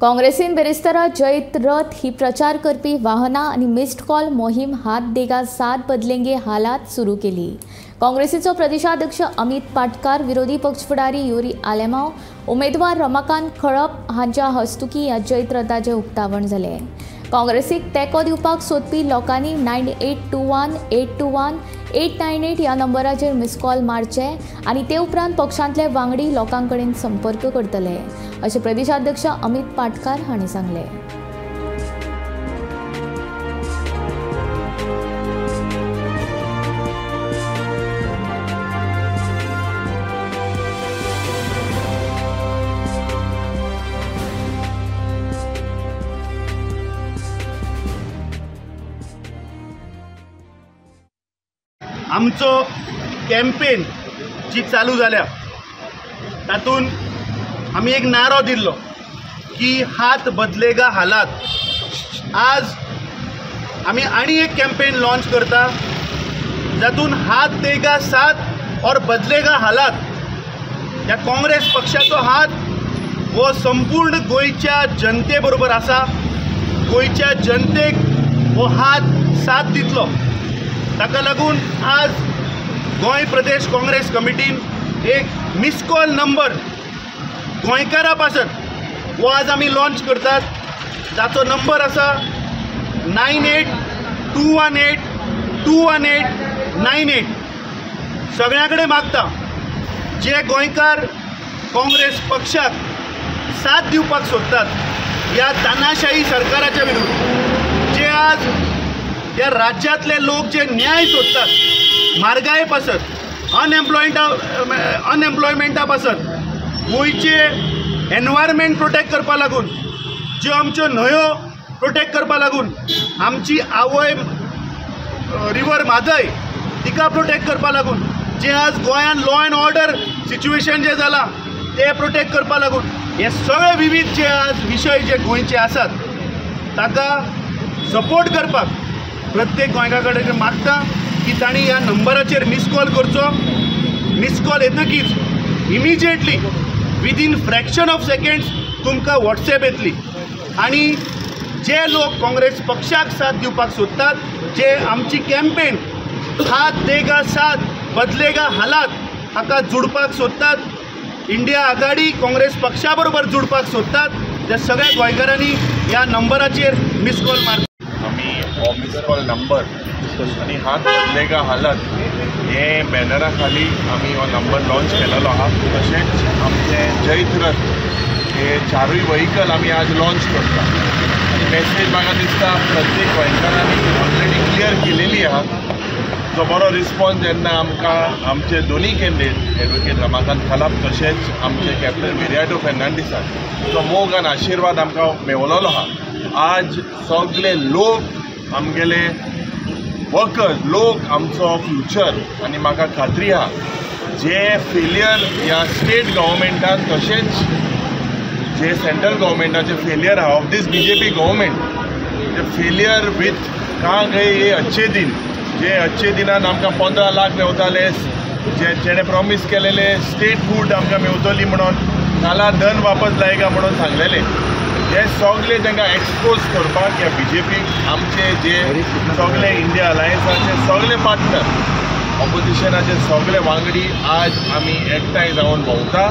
काँग्रेसीन बेरेस्तारा जैत रथ ही प्रचार करपी वाहनां आनी मिस्ड कॉल मोहीम हात देगा साथ बदलेंगे हालात सुरू केली। काँग्रेसीचो प्रदेशाध्यक्ष अमित पाटकार, विरोधी पक्ष फुडारी युरी आलेमाव, उमेदवार रमाकांत खळप हांच्या हस्तुकी ह्या जैत रथाचें उक्तावण जालें। काँग्रेसीक तेंको दिवपाक सोदपी लोकांनी 9821 821 898 ह्या नंबराचेर मिस कॉल मारचे आनी ते उपरांत पक्षांतले वांगडी लोकां कडेन संपर्क करतले अशें प्रदेशाध्यक्ष अमित पाटकार हांणी सांगलें। आमचो कॅम्पेन जी चालू जाल्या तातूंत आमी एक नारो दिल्लो की हात बदलेगा हालात। आज आमी आनी एक कॅम्पेन लॉन्च करता जातून हात देगा साथ और बदलेगा हालात। ह्या काँग्रेस पक्षाचो हात हो संपूर्ण गोंयच्या जनते बरोबर आसा। गोंयच्या जनतेक हो हात साथ दितलो। ताका लागून आज गोंय प्रदेश काँग्रेस कमिटीन एक मिस कॉल नंबर गोंयकारा पासत हो आज आमी लॉन्च करतात। जाचो नंबर आसा 9821 821 898। सगळ्यां कडेन मागता जे गोंयकार काँग्रेस पक्षाक साथ दिवपाक सोदतात ह्या तानाशाही सरकाराच्या विरुद्ध, जे आज ह्या राज्यांतले लोक जे न्याय सोदतात म्हारगाये पासत, अनएम्प्लॉयमेंटा पासत, गोंयचे एनवायरमेंट प्रोटेक्ट करपा लागून, ज्यो आमच्यो न्हंयो प्रोटेक्ट करपा लागून, आमची आवय रिवर म्हादय तिका प्रोटेक्ट करपा लागून, जे आज गोंयान लॉ एंड ऑर्डर सिच्युएशन जें जालां तें प्रोटेक्ट करपा लागून, हे सगळे विविध जे आज विशय जे गोंयचे आसात ताका सपोर्ट करपाक प्रत्येक गोंयकारा कडेन मागता की तांणी ह्या नंबराचेर मिस कॉल करचो। मिस कॉल येतकीच immediately within fraction of seconds तुमकां वॉट्सएप येतली आनी जे लोक काँग्रेस पक्षाक साथ दिवपाक सोदतात, जे आमची कॅम्पेन हात देगा साथ बदलेगा हालात हाका जुडपाक सोदतात, इंडिया आघाडी काँग्रेस पक्षा बरोबर जुडपाक सोदतात, त्या सगळ्या गोंयकारांनी ह्या नंबराचेर मिस कॉल मारता। आमी हो मिस कॉल नंबर आनी हात बदलेगा हालात हे बॅनरा खाली आमी हो नंबर लॉन्च केलेलो आहा। तशेंच आमचे जैत रथ हे चारूय व्हहिकल आमी आज लॉन्च करता आनी मॅसेज म्हाका दिसता प्रत्येक गोंयकारांनी ऑलरेडी क्लियर केलेली आहा। जो बरो रिस्पॉन्स जेन्ना आमकां आमचे दोनूय कॅन्डिडेट एडवोकेट रमाकांत खलप तशेंच आमचे कॅप्टन विरियाटो फेर्नांडीसान जो मोग आनी आशिर्वाद आमकां मेवलेलो आहा। आज सगळे लोक आमगेले वर्कर्स लोक आमचो फ्युचर आनी म्हाका खात्री आहा जे फेलियर ह्या स्टेट गव्हर्मेंटान तशेंच जे सेंट्रल गव्हर्मेंटाचे फेलियर आहा of this BJP government, J failure with कहाँ गए ये अच्छे दिन, जे अच्छे दिनान आमकां 15 लाख मेवताले, जे जेणे प्रॉमीस केलेले स्टेट फूड आमकां मेवतली म्हणून, काला धन वापस लायगा म्हणून सांगलेले, हे सगळे तांकां एक्सपोज करपाक ह्या बीजेपीक आमचे जे सगळे इंडिया अलायन्साचे सगळे पार्टनर ऑपोजिशनाचे सगळे वांगडी आज आमी एकठांय जावन भोंवता।